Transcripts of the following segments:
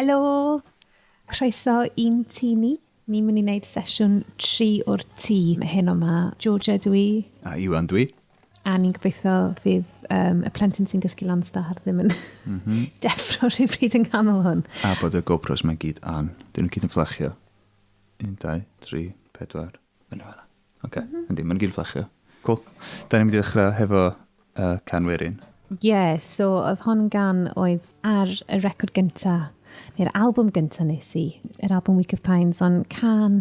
Helo! Croeso i'n tŷ ni. Ni'n mynd i wneud sesiwn 3 o'r tŷ heno 'ma. Georgia dw i. A Iwan dw i. A ni'n gobeithio fydd um, y plentyn sy'n gysgu lan stâr ddim yn mm -hmm. deffro rhywbryd yn ganol hwn. A bod y GoPros mae gyd on. Dyn nhw gyd yn fflachio. 1, 2, 3, 4. Mynd fel Oce, okay. mm -hmm. yndi, mae'n gyd yn fflachio. Cool. Da ni'n mynd i ddechrau hefo Cân Werin. Ie, yeah, so oedd hon yn gan oedd ar y record gynta, neu'r albwm gynta nes i, yr albwm Week of Pines, ond can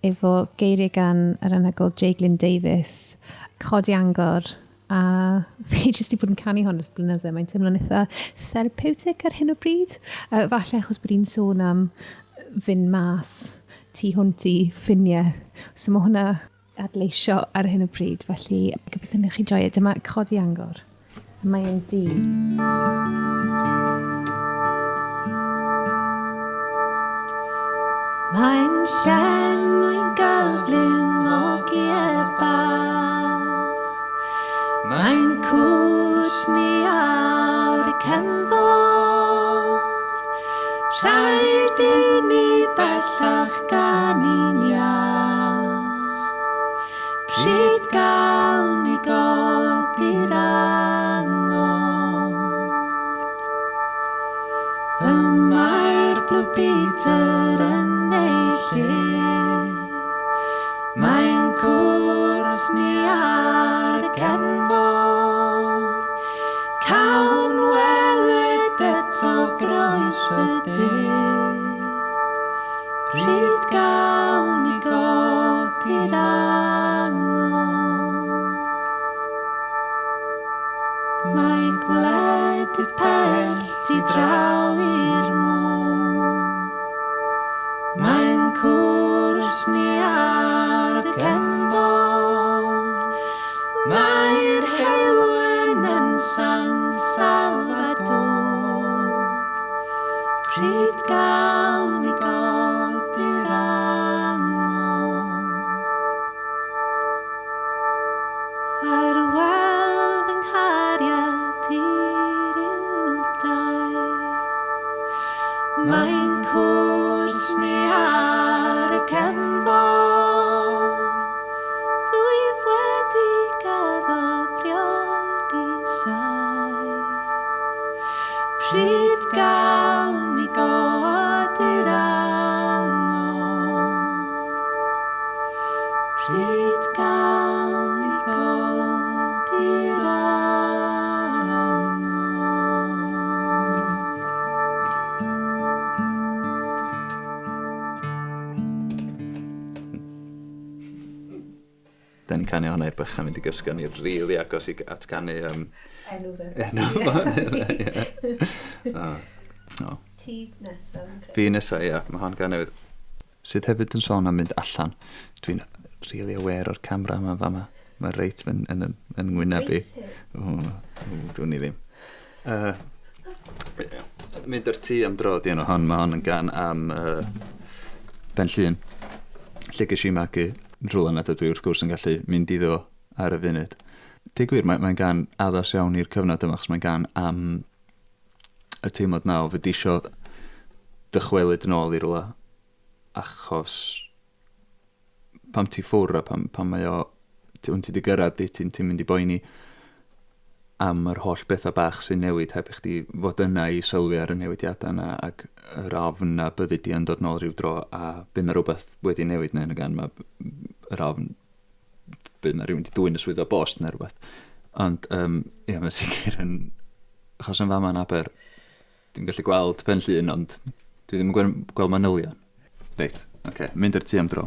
efo geiriau gan yr anhygoel J Glyn Davies, Codi Angor, a fi jyst 'di bod yn canu hon ers blynydde, mae'n teimlo'n eitha therapeutic ar hyn o bryd. Falle achos bod hi'n sôn am fynd mas tu hwnt i ffiniau, so mae hwnna adleisio ar hyn o bryd, felly gobeithio wnewch chi joio. Dyma Codi Angor. Mae'n di. Mae'n llenwi'n gyflym o gie bach. Mae'n cwrs ni ar y cefnfor. Rhaid i ni bellach ganu'n iach. Pryd gawn ni godi'r angor? Y mae'r Blue Peter yn ei lle. Mae'n cwrs ni ar y cefnfor. Cawn weled eto groes y de. Pryd gawn ni godi'r angor? Mae gwledydd pell tu draw i'r môr. Mae'n cwrs ni ar y cefnfor. Mae'r heulwen yn San Salvador. Pryd gawn ni godi'r angor? Ffarwel fy nghariad i ryw daith. Mae'n cwrs ni ar y cefnfor. Rwyf wedi gaddo priodi saith. Pryd gawn ni godi'r angor? Pryd gawn ni godi'r angor? Da ni'n canu hwnna i'r bychan mynd i gysgu, o'n i'n rili agos i at ganu... Enw fe. Enw fo. Ie. O. Ti nesa, fi'n credu. Fi nesa, ia. Mae hon gan newydd. Sydd hefyd yn sôn am mynd allan. Dwi'n really aware o'r camera yma fama. Mae reit yn, yn, yn, yn ngwyneb i. O, dwi'n i ddim. Mynd â'r tŷ am dro 'di enw hon. Mae hon yn gan am Ben Llŷn. Lle ges i magu yn rhywle nad ydw i wrth gwrs yn gallu mynd iddo ar y funud. Deud gwir, mae'n mae gan addas iawn i'r cyfnod yma, achos mae'n gan am y teimlad na o fod isio dychwelyd yn ôl i rywle achos pam ti ffwr a pam, pam mae o, ti, ti di gyrraedd, ti'n ti mynd i boeni am yr holl bethau bach sy'n newid heb i chdi fod yna i sylwi ar y newidiadau yna ac yr ofn na byddi di yn dod nôl rhyw dro a bydd na rhywbeth wedi newid neu yn y gan mae yr ofn bydd na rhywun wedi dwyn y swyddfa bost neu rhywbeth. Ond um, ie, mae'n sicr yn... Achos yn fama yn Aber, dwi'n gallu gweld Pen Llŷn, ond dwi ddim yn gweld manylion. Reit, oce, okay. Mynd i'r tŷ am dro.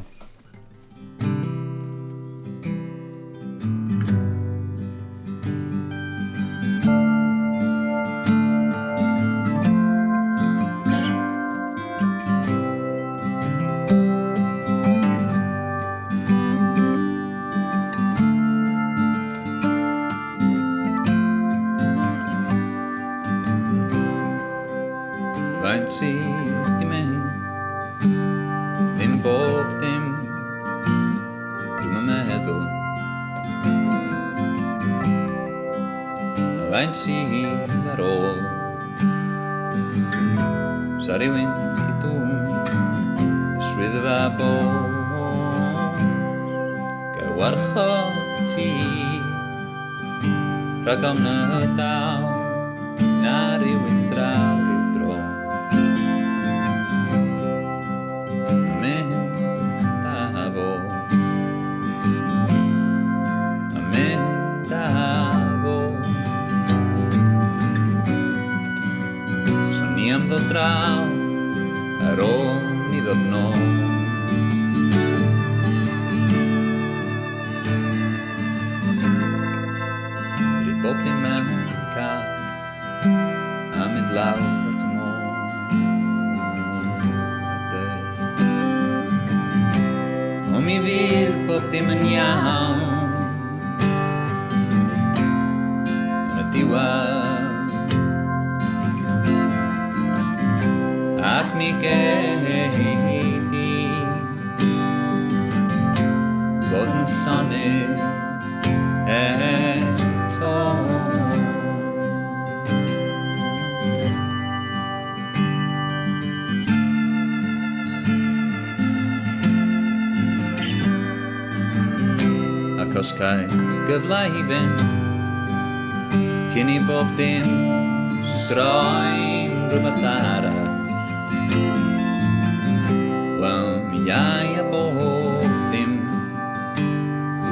Faint sydd 'di mynd? Ddim bob dim, dwi'm yn meddwl. Faint sydd ar ôl? Sa rhywun di dwyn y swyddfa bos Gael warchod ti Rhag ofn y daw na rhywun draw ryw dro. A mynd â fo. A mynd â fo. Achos o'n i am ddod draw ar ôl ni ddod nôl. Ydy bob dim mewn car a mynd lawr at y môr a deud O mi fydd bob dim yn iawn yn y diwedd ac mi gei di fod yn llonydd eto. Ac os cae gyfle i fynd cyn i bob dim droi'n rhywbeth arall, wel, mi ai a bob dim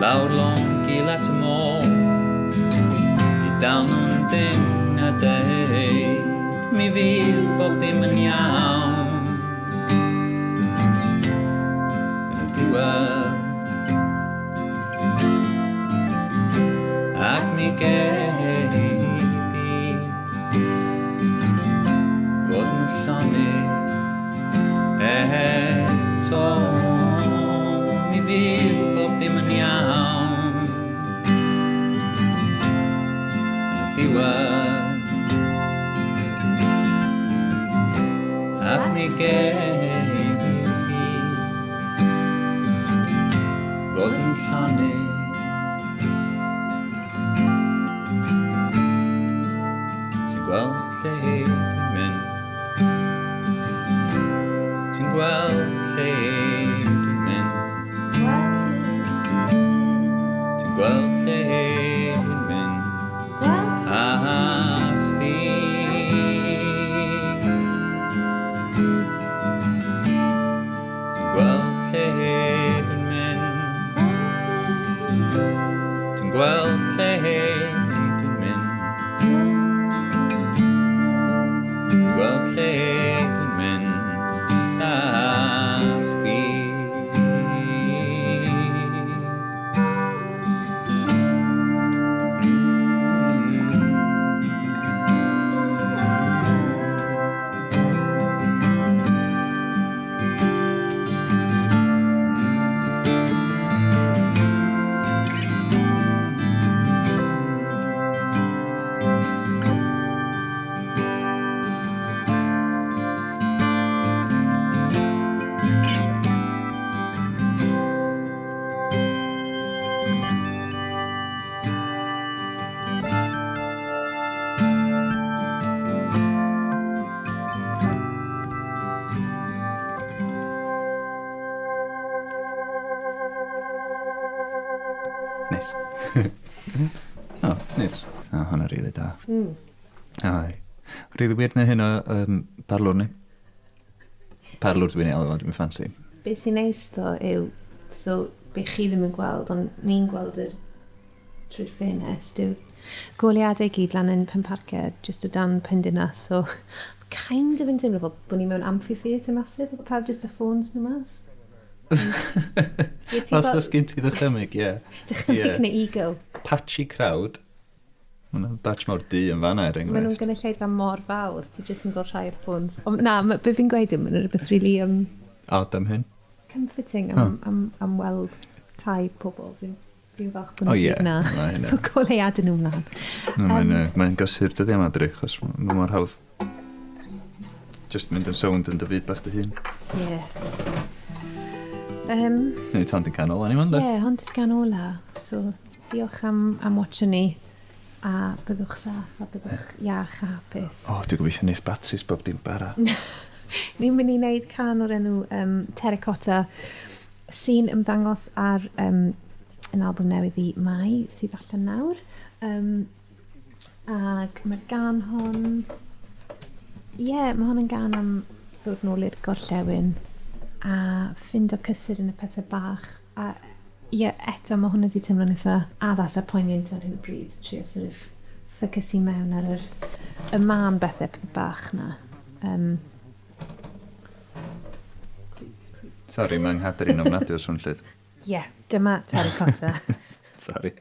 lawr lôn gul at y môr i dal nhw'n dynn a deud mi fydd bob dim yn iawn yn y diwedd ac mi gei di fod yn llonydd eto mi fydd bob dim yn iawn yn y diwedd ac mi gei di fod yn llonydd. Ti'n gweld lle dwi'n mynd? Ti'n gweld lle dwi'n mynd? Ti'n gweld lle dwi'n mynd? A chdi. Ti'n gweld lle dwi'n mynd? Ti'n gweld lle dwi'n mynd? Ti'n gweld lle dwi'n mynd? A chdi. Neis. O, neis. O, hwnna rili da. Ai. Rili weird neu hyn o parlwr ni. Parlwr dwi'n ei alw fo, dwi'n ffansi. Be sy'n neis ddo yw, so be chi ddim yn gweld, ond ni'n gweld yr trwy'r ffenest, yw'r goleuadau gyd lan yn Penparcau, just o dan Pendinas, so kind of yn teimlo fel bod ni mewn amphitheatre massive, efo pawb just a ffôns nhw mas. Ie, ti'n Os gweld- oes gen ti ddychymyg, ie. Dychymyg neu ego. Patchy crowd. Mae yna batch mawr du yn fanna, er Maen nhw'n enghraifft. gynulleidfa mor fawr, ti jyst yn gweld rhai o'r ffôns. Ond na, be fi'n gweud yw, mae'n rhywbeth really Odd am hyn. comforting am weld tai pobl. Fi'n falch bod O, nhw ie, gyd na. ma' hynna. Fo goleuadau nhw mlaen. No, mae'n mae'n gysur dyddiau yma, drych, achos mae mor hawdd just mynd yn sownd yn dy fyd bach dy hun. Ie. Neu tan di'n canol, anyone, Ie, de? yeah, hon di'r gan ola. So, diolch am watching ni. A byddwch saff a byddwch iach a hapus. O, dwi'n gobeithio neith batris bob dim bara. Ni'n mynd i wneud can o'r enw um, Terracotta sy'n ymddangos ar um, yn album newydd i Mai sydd allan nawr. Um, ac mae'r gan hon... Ie, yeah, mae hon yn gan am ddod nôl i'r gorllewin a ffindo cysur yn y pethau bach. A ie, yeah, eto mae hwn wedi teimlo'n eitha addas a poignant ar hyn o bryd. Trio sort of ffocysu mewn ar yr, y mân bethau, pethau bach na. Um, Sorry, mae'n nghader i'n ofnadwy o swnllyd. Ie, yeah, dyma terracotta. Sorry.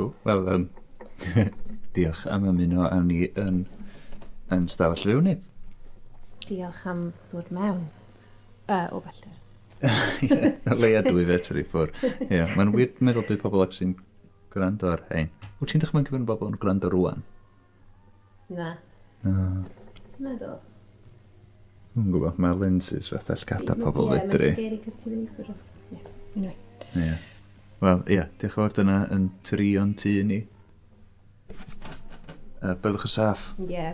Cool. Wel, um, diolch am ymuno â ni yn, yn stafell fyw ni. Diolch am ddod mewn. O bellter. Ie, leia dwy fetr i ffwrdd. Ie, mae'n weird meddwl bydd pobl actually'n gwrando ar hein. Wyt ti'n dychmygu bod bobl yn gwrando rwan? Na. Na. Ti'n meddwl? Dwi'n gwybod, mae lenses fatha llgada pobl Ie, fedru. Mae'n scary cos ti'n mynd i gwybod os... Ie, anyway. Ie. Wel, ie, diolch yn fawr dyna yn trio'n tŷ ni. Byddwch yn saff. Ie.